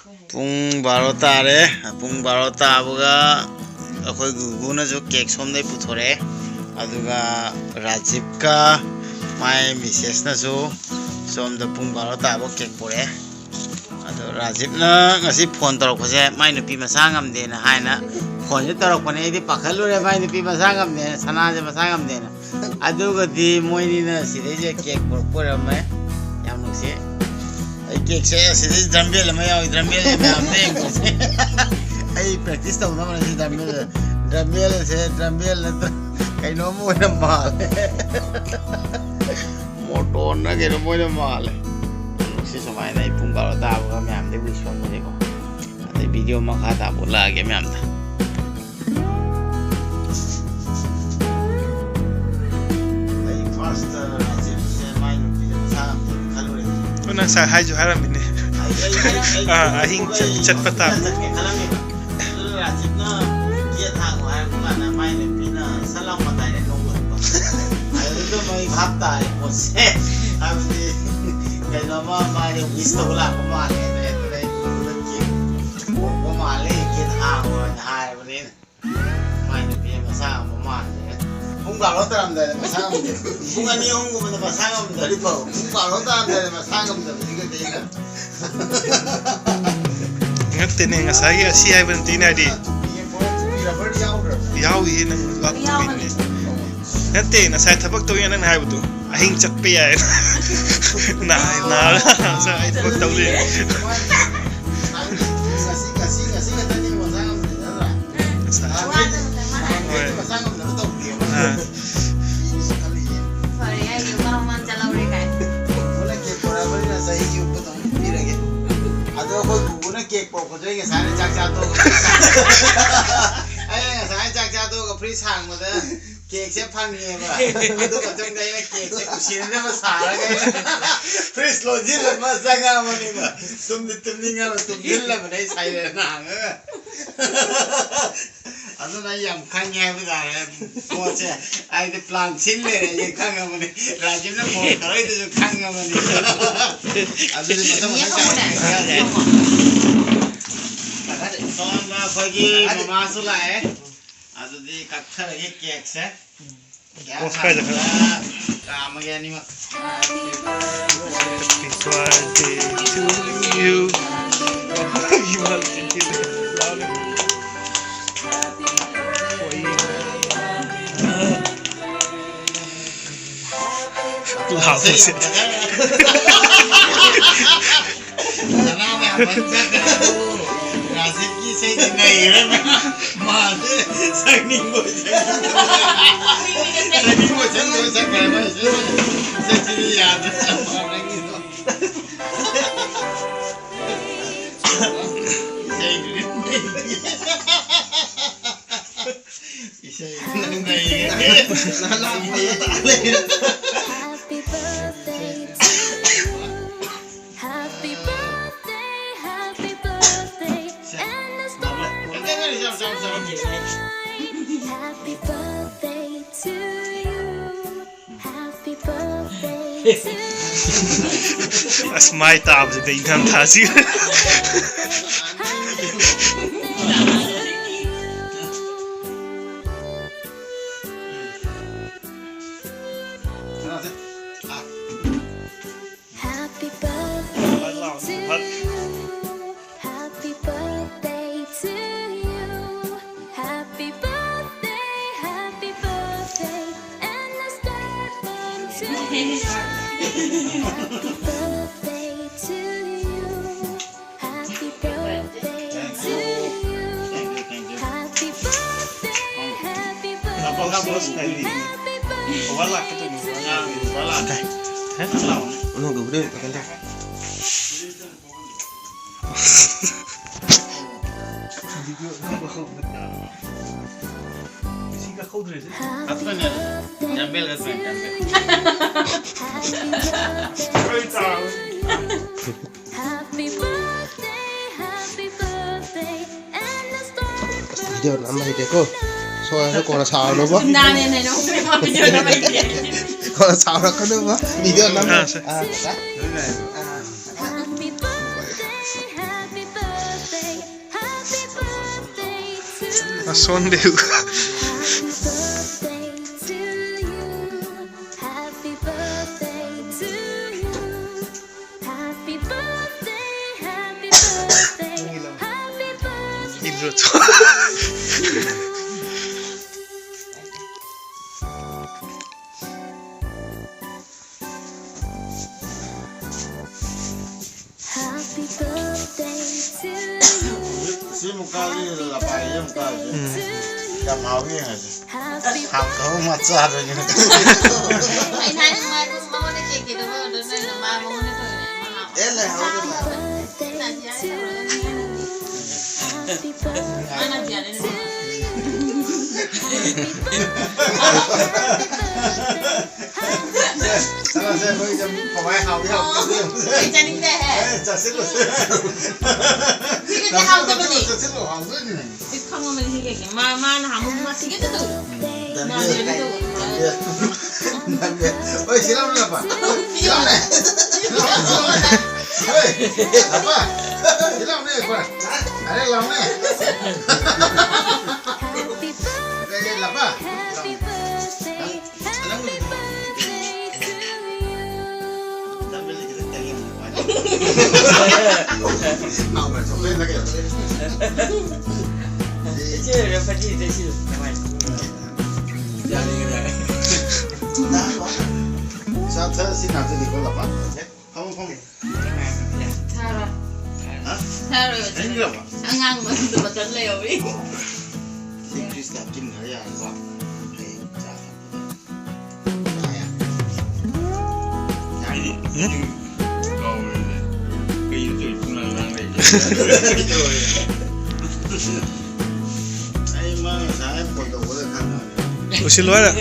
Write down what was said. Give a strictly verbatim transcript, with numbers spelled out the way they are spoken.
ꯄꯨꯡ ꯕꯥꯔꯣ ꯇꯥꯔꯦ꯫ ꯄꯨꯡ ꯕꯥꯔꯣ ꯇꯥꯕꯒ ꯑꯩꯈꯣꯏ ꯒꯨꯒꯨꯅꯁꯨ ꯀꯦꯛ ꯁꯣꯝꯗꯩ ꯄꯨꯊꯣꯔꯛꯑꯦ꯫ ꯑꯗꯨꯒ ꯔꯥꯖꯤꯞꯀ ꯃꯥꯏ ꯃꯤꯁꯦꯁꯅꯁꯨ ꯁꯣꯝꯗ ꯄꯨꯡ ꯕꯥꯔꯣ ꯇꯥꯕ ꯀꯦꯛ ꯄꯨꯔꯛꯑꯦ꯫ ꯑꯗꯣ ꯔꯥꯖꯤꯞꯅ ꯉꯁꯤ ꯐꯣꯟ ꯇꯧꯔꯛꯄꯁꯦ ꯃꯥꯏ ꯅꯨꯄꯤ ꯃꯁꯥ ꯉꯝꯗꯦꯅ ꯍꯥꯏꯅ ꯐꯣꯟꯁꯦ ꯇꯧꯔꯛꯄꯅꯦ꯫ ꯑꯩꯗꯤ ꯄꯥꯈꯠꯂꯨꯔꯦ, ꯃꯥꯏ ꯅꯨꯄꯤ ꯃꯁꯥ ꯉꯝꯗꯦꯅ, ꯁꯅꯥꯁꯦ ꯃꯁꯥ ꯉꯝꯗꯦꯅ꯫ ꯑꯗꯨꯒꯗꯤ ꯃꯣꯏꯅꯤꯅ ꯁꯤꯗꯩꯁꯦ ꯀꯦꯛ ꯄꯨꯔꯛꯄ ꯑꯣꯏꯔꯝꯃꯦ꯫ ꯌꯥꯝ ꯅꯨꯡꯁꯤ꯫ ꯑꯩ ꯀꯦꯛꯁꯦ ꯁꯤꯗꯩ ꯗ꯭ꯔꯝꯕꯦꯜ ꯑꯃ ꯌꯥꯎꯏ, ꯗ꯭ꯔꯝꯕꯦꯜ ꯃꯌꯥꯝꯅ ꯌꯦꯡꯉꯨꯁꯦ꯫ ꯑꯩ ꯄ꯭ꯔꯦꯛꯇꯤꯁ ꯇꯧꯅꯕꯅꯦ ꯁꯤ ꯗ꯭ꯔꯝꯕꯦꯜꯁꯦ꯫ ꯗ꯭ꯔꯝꯕꯦꯜꯁꯦ, ꯗ꯭ꯔꯝꯕꯦꯜ ꯅꯠꯇ꯭ꯔ ꯀꯩꯅꯣꯝ ꯑꯣꯏꯅ ꯃꯥꯜꯂꯦ꯫ ꯃꯣꯇꯣꯔꯅ ꯀꯩꯅꯣꯝ ꯑꯣꯏꯅ ꯃꯥꯜꯂꯦ꯫ ꯁꯤ ꯁꯨꯃꯥꯏꯅ ꯑꯩ ꯄꯨꯡ ꯕꯥꯔꯣ ꯇꯥꯕꯒ ꯃꯌꯥꯝꯗ ꯋꯤꯁ ꯇꯧꯕꯅꯦꯀꯣ꯫ ꯑꯗꯩ ꯚꯤꯗꯤꯑꯣ ꯃꯈꯥ ꯇꯥꯕ ꯎꯠꯂꯛꯑꯒꯦ ꯃꯌꯥꯝꯗ꯫ ꯑꯩ ꯐꯥꯔꯁꯇ ꯔꯥꯖꯦꯟꯁꯦ ꯃꯥꯏ ꯅꯨꯄꯤꯁꯦ ꯃꯁꯥ ꯉꯝꯗꯦꯅ ꯈꯜꯂꯨꯔꯦ꯫ ꯑꯣ, ꯅꯪ ꯉꯁꯥꯏ ꯍꯥꯏꯁꯨ ꯍꯥꯏꯔꯝꯃꯤꯅꯦ꯫ ꯑꯩ, ꯑꯩ, ꯑꯩ, ꯑꯩ, ꯑꯥ, ꯑꯍꯤꯡ ꯑꯩ ꯆꯠ-, ꯆꯠꯄ ꯇꯥꯕ꯫ ꯆꯠꯀꯦ ꯈꯜꯂꯝꯃꯦꯕ꯫ ꯑꯗꯨ ꯔꯥꯖꯤꯞꯅ ꯒꯦꯠ ꯍꯥꯡꯉꯣ ꯍꯥꯏꯔꯛꯄ ꯀꯥꯟꯗ ꯃꯥꯏ ꯅꯨꯄꯤꯅ ꯁꯠ ꯂꯥꯎ ꯃꯇꯥꯏꯗ ꯅꯣꯡꯂꯛꯄ꯫ ꯑꯗꯨꯗ ꯃꯩ ꯚꯥꯞ ꯇꯥꯔꯦ ꯄꯣꯠꯁꯦ꯫ ꯍꯥꯏꯕꯗꯤ ꯀꯩꯅꯣꯝꯃ ꯃꯥꯏꯗ ꯋꯤꯁ ꯇꯧꯕ ꯂꯥꯛꯄ ꯃꯥꯜꯂꯦ꯫ ꯑꯗꯩ ꯑꯗꯨꯗꯩ ꯀꯦꯛ ꯄꯣꯔꯛꯄ ꯃꯥꯜꯂꯦ, ꯒꯦꯠ ꯍꯥꯡꯉꯣ ꯍꯥꯏꯅ ꯍꯥꯏꯔꯕꯅꯤꯅ꯫ ꯃꯥꯏ ꯅꯨꯄꯤ ꯃꯁꯥ ꯉꯝꯕ ꯃꯥꯟꯗꯦ꯫ ꯄꯨꯡ ꯕꯥꯔꯣ ꯇꯥꯔꯝꯗꯥꯏꯗ ꯃꯁꯥ ꯉꯝꯗꯦ꯫ ꯄꯨꯡ ꯑꯅꯤ ꯑꯍꯨꯝꯒꯨꯝꯕꯗ ꯃꯁꯥ ꯉꯝꯗ꯭ꯔꯗꯤ ꯐꯕ꯫ ꯄꯨꯡ ꯕꯥꯔꯣ ꯇꯥꯔꯝꯗꯥꯏꯗ ꯃꯁꯥ ꯉꯝꯗꯕꯁꯤꯒꯗꯤ ꯑꯩꯅ꯫ ꯉꯛꯇꯦꯅꯦ, ꯉꯁꯥꯏꯒꯤ ꯑꯁꯤ ꯍꯥꯏꯕ ꯅꯠꯇꯦꯅꯦ, ꯍꯥꯏꯗꯤ꯫ ꯇꯨꯄꯤ, ꯇꯨꯄꯤ ꯔꯕꯔꯗꯤ ꯌꯥꯎꯗ꯭ꯔꯕ? ꯌꯥꯎꯏꯌꯦ, ꯅꯪ ꯂꯥꯛ ꯌꯥꯎꯕꯅꯦ꯫ ꯇꯨꯄꯤꯅꯦ꯫ ꯅꯠꯇꯦ, ꯉꯁꯥꯏ ꯊꯕꯛ ꯇꯧꯋꯦ ꯅꯪ ꯍꯥꯏꯕꯗꯣ꯫ ꯑꯍꯤꯡ ꯆꯠꯄ ꯌꯥꯏ꯫ ꯅꯥꯏ-, ꯅꯥꯔꯒ ꯉꯁꯥꯏ ꯑꯩ ꯊꯕꯛ ꯇꯧ ꯂꯩ꯫ ꯉꯁꯤ, ꯉꯁꯤ, ꯉꯁꯤ ꯈꯛꯇꯅꯤ ꯃꯁꯥ ꯉꯝꯗ꯭ꯔꯤꯁꯦ, ꯅꯠꯇ꯭ꯔꯥ? ꯉꯁꯥꯏ꯫ ꯋꯥꯗꯣ ꯉꯁꯥꯏ ꯃꯥꯅ ꯍꯣꯏ꯫ ꯃꯁꯥ ꯉꯝꯗꯕ ꯇꯧꯗꯦꯕ꯫ ꯑꯥ꯫ ꯐꯤꯅꯤꯁꯨ ꯈꯜꯂꯤꯌꯦ꯫ ꯐꯔꯦ, ꯑꯩꯒꯤ ꯃꯃꯥꯡ ꯃꯃꯥꯡ ꯆꯠꯍꯧꯔꯦ ꯀꯥꯏꯅ꯫ ꯃꯣꯏꯅ ꯀꯦꯛ ꯄꯨꯔꯛꯑꯕꯅꯤꯅ ꯆꯍꯤꯒꯤ ꯎꯞꯄꯗ ꯑꯃꯨꯛ ꯄꯤꯔꯒꯦ꯫ ꯑꯗꯣ ꯑꯩꯈꯣꯏ ꯄꯨꯄꯨꯅ ꯀꯦꯛ ꯄꯨꯔꯛꯄꯗꯣ ꯑꯩ ꯉꯁꯥꯏꯅ ꯆꯥꯛ ꯆꯥ ꯇꯣꯛꯑꯒ ꯑꯩꯅ ꯉꯁꯥꯏ ꯆꯥꯛ ꯆꯥ ꯇꯣꯛꯑꯒ ꯐ꯭ꯔꯤꯖ ꯍꯥꯡꯕꯗ ꯀꯦꯛꯁꯦ ꯐꯪꯉꯦꯕ꯫ ꯑꯗꯨ ꯃꯇꯨꯡꯗ ꯑꯩꯅ ꯀꯦꯛꯁꯦ ꯎꯁꯤꯟꯅꯕ ꯁꯥꯔꯒ ꯑꯩꯅ ꯐ꯭ꯔꯤꯖ ꯂꯣꯟꯁꯤꯜꯂꯝꯃ ꯆꯪꯉꯛꯑꯕꯅꯤꯕ꯫ ꯇꯨꯝꯗꯤ ꯇꯨꯝꯅꯤꯡꯉꯕ ꯇꯨꯝꯁꯤꯜꯂꯕꯅꯦ ꯑꯩ ꯁꯥꯏꯔꯦꯟ ꯍꯥꯡꯉꯒ꯫ ꯑꯗꯨꯅ ꯑꯩ ꯌꯥꯝ ꯈꯪꯉꯦ ꯍꯥꯏꯕ ꯇꯥꯔꯦ ꯄꯣꯠꯁꯦ꯫ ꯍꯥꯏꯗꯤ ꯄ꯭ꯂꯥꯟ ꯁꯤꯜ ꯂꯩꯔꯦ ꯑꯩ ꯈꯪꯉꯕꯅꯤ꯫ ꯔꯥꯖꯤꯕꯅ ꯐꯣꯟ ꯇꯧꯔꯛꯏꯗꯨꯁꯨ ꯈꯪꯉꯕꯅꯤ꯫ ꯑꯗꯨꯗꯤ ꯃꯊꯪ ꯃꯊꯪ ꯇꯧꯔꯛꯑꯒꯦ꯫ ꯑꯩꯈꯣꯏꯒꯤ ꯃꯃꯥꯁꯨ ꯂꯥꯛꯑꯦ꯫ ꯑꯗꯨꯗꯤ ꯀꯛꯊꯔꯒꯦ ꯀꯦꯛꯁꯦ꯫ ꯀꯌꯥ ꯑꯣ, ꯁ꯭ꯋꯥꯏꯗ ꯈꯔ ꯊꯥꯡꯕꯗ ꯀꯥꯝꯃꯒꯦ ꯑꯅꯤꯃꯛ꯫ Happy birthday to you. ꯂꯥꯎꯕꯁꯦ꯫ ꯁꯅꯥ ꯃꯌꯥꯝ ꯐꯪꯖꯈ꯭ꯔꯦ꯫ ꯔꯥꯖꯤꯕꯀꯤ ꯏꯁꯩꯗꯤ ꯅꯩꯔꯦ꯫ ꯃꯥꯗꯤ ꯁꯛꯅꯤꯡꯕꯣꯏ ꯁꯛꯅꯤꯡꯗꯕꯣꯏ꯫ ꯁꯛꯅꯤꯡꯕꯣꯏ ꯁꯛꯅꯤꯡꯗꯕꯣꯏ ꯁꯛꯈ꯭ꯔꯦ ꯃꯥꯏꯁꯦ꯫ ꯏꯁꯩꯁꯤꯗꯤ ꯌꯥꯗ꯭ꯔꯦ꯫ ꯏꯁꯩꯗꯨꯗꯤ ꯅꯩꯔꯦ꯫ ꯏꯁꯩ ꯅꯪ ꯅꯩꯔꯦ꯫ Happy birthday to you. Happy birthday, happy birthday, and a star born tonight. Happy birthday to you. Happy birthday to you. ꯑꯁ, ꯃꯥꯏ ꯇꯥꯕꯁꯤꯗ ꯏꯪꯊꯝ ꯊꯥꯁꯤ꯫ Happy birthday to you. Happy birthday to you. Happy birthday, happy birthday, and a star born tonight. Happy birthday to you. Happy birthday to you. Happy birthday, happy birthday, happy birthday to you. Uno, dos, tres, acá está. Happy birthday, happy birthday, and a star born video ꯅꯝꯕ ꯍꯩꯇꯦꯀꯣ꯫ ꯁꯣꯏꯔꯁꯨ ꯀꯣꯟꯅ ꯁꯥꯎꯔꯅꯨꯀꯣ꯫ ꯅꯥꯅꯦ, ꯅꯥꯅꯦ, ꯅꯣꯡꯃ video ꯅꯝꯕ ꯍꯩꯇꯦ꯫ ꯀꯣꯟꯅ ꯁꯥꯎꯔꯛꯀꯅꯨꯀꯣ꯫ Video ꯅꯝꯕ ꯑꯥ, ꯁꯦ꯫ ꯑꯥ, ꯑꯥ꯫ Happy birthday, happy birthday, happy birthday. ꯑꯁꯣꯟꯗꯦ꯫ Happy birthday to you. ꯁꯤ ꯑꯃꯨꯛ ꯀꯥꯔꯤ, ꯂꯄꯥꯏ ꯑꯃꯨꯛ ꯀꯥꯔꯤ꯫ ꯎꯝ꯫ ꯌꯥꯝ ꯍꯥꯎꯅꯤ ꯌꯦꯡꯉꯁꯤ꯫ Happy ꯍꯥꯎꯇꯕ ꯑꯃ ꯆꯥꯗꯣꯏꯅꯤ꯫ ꯑꯩꯅ ꯍꯥꯏꯁꯤ ꯃꯥ ꯃꯉꯣꯟꯗ ꯀꯦꯛ ꯀꯩꯗꯧꯕ ꯑꯣꯏꯔꯗꯣꯏꯅꯣ? ꯃꯥ ꯃꯉꯣꯟꯗ ꯇꯧꯔꯤꯅꯦ꯫ ꯃꯥ ꯍꯥꯞꯄ꯫ ꯑꯦ, ꯂꯩꯍꯧꯔꯦ꯫ Happy birthday to you. Happy birthday to you. ꯆꯠꯂꯁꯦ, ꯑꯩꯈꯣꯏ ꯌꯥꯝ ꯀꯃꯥꯏ ꯍꯥꯎꯏ ꯍꯥꯎꯇꯦ ꯌꯦꯡꯉꯨꯁꯦ꯫ ꯑꯩ ꯆꯥꯅꯤꯡꯗꯦꯍꯦ꯫ ꯑꯦ, ꯆꯠꯁꯤꯜꯂꯨꯁꯦ꯫ ꯁꯤꯒꯤꯗꯤ ꯍꯥꯎꯇꯕꯅꯤ꯫ ꯆꯠꯁꯤꯜꯂꯨ, ꯍꯥꯎꯗꯣꯏꯅꯤꯅꯦ꯫ ꯁꯤ ꯈꯪꯉꯝꯃꯅꯤ ꯁꯤ ꯀꯩꯒꯤ꯫ ꯃꯥ, ꯃꯥ ꯅꯍꯥꯟꯃꯨꯛ ꯃꯥ ꯁꯤꯒꯦ ꯇꯧ꯫ ꯅꯪꯗꯦ, ꯅꯪꯗꯦ꯫ ꯍꯣꯏ, ꯁꯤ ꯂꯥꯎꯅꯦ, ꯂꯥꯛꯄ꯫ ꯁꯤ ꯂꯥꯎꯅꯦ꯫ ꯁꯤ ꯂꯥꯎꯅꯦ, ꯁꯤ ꯂꯥꯎꯅꯦ꯫ ꯍꯣꯏ, ꯂꯥꯛꯄ꯫ ꯁꯤ ꯂꯥꯎꯅꯦ, ꯂꯥꯛꯄ꯫ ꯑꯔꯦ, ꯂꯥꯎꯅꯦ꯫ ꯑꯦ, ꯑꯦ, ꯂꯥꯛꯄ꯫ ꯆꯥꯊꯔꯁꯤ ꯅꯥꯊꯣꯏꯗꯤ ꯀꯣꯜꯂꯕ? ꯐꯝꯃꯨ, ꯐꯝꯃꯨ꯫ ꯊꯥꯔꯣꯏ꯫ ꯍꯥ? ꯊꯥꯔꯣꯏ, ꯆꯥꯅꯤꯡꯗ꯭ꯔꯕ? ꯑꯉꯥꯡ ꯃꯔꯨꯝꯗꯣ ꯕꯇꯟ ꯂꯩꯍꯧꯔꯤ꯫ ꯁꯤ ꯐ꯭ꯔꯤꯖꯇ ꯍꯥꯞꯆꯤꯟꯈ꯭ꯔ ꯌꯥꯔꯦꯀꯣ꯫ ꯍꯌꯦꯡ ꯆꯥ ꯊꯛꯄꯗ꯫ ꯆꯥ ꯌꯥ-, ꯌꯥꯔꯦ꯫ ꯀꯩꯅꯣ ꯇꯧꯔꯤ, ꯄꯨꯡꯂꯥꯡ ꯂꯥꯡ ꯂꯩ꯫ ꯑꯩ ꯃꯥ ꯉꯁꯥꯏ ꯐꯣꯟ ꯇꯧꯕꯗ ꯈꯪꯉꯕꯅꯦ꯫ ꯂꯣꯏꯁꯤꯜꯂꯣ ꯍꯥꯏꯔ?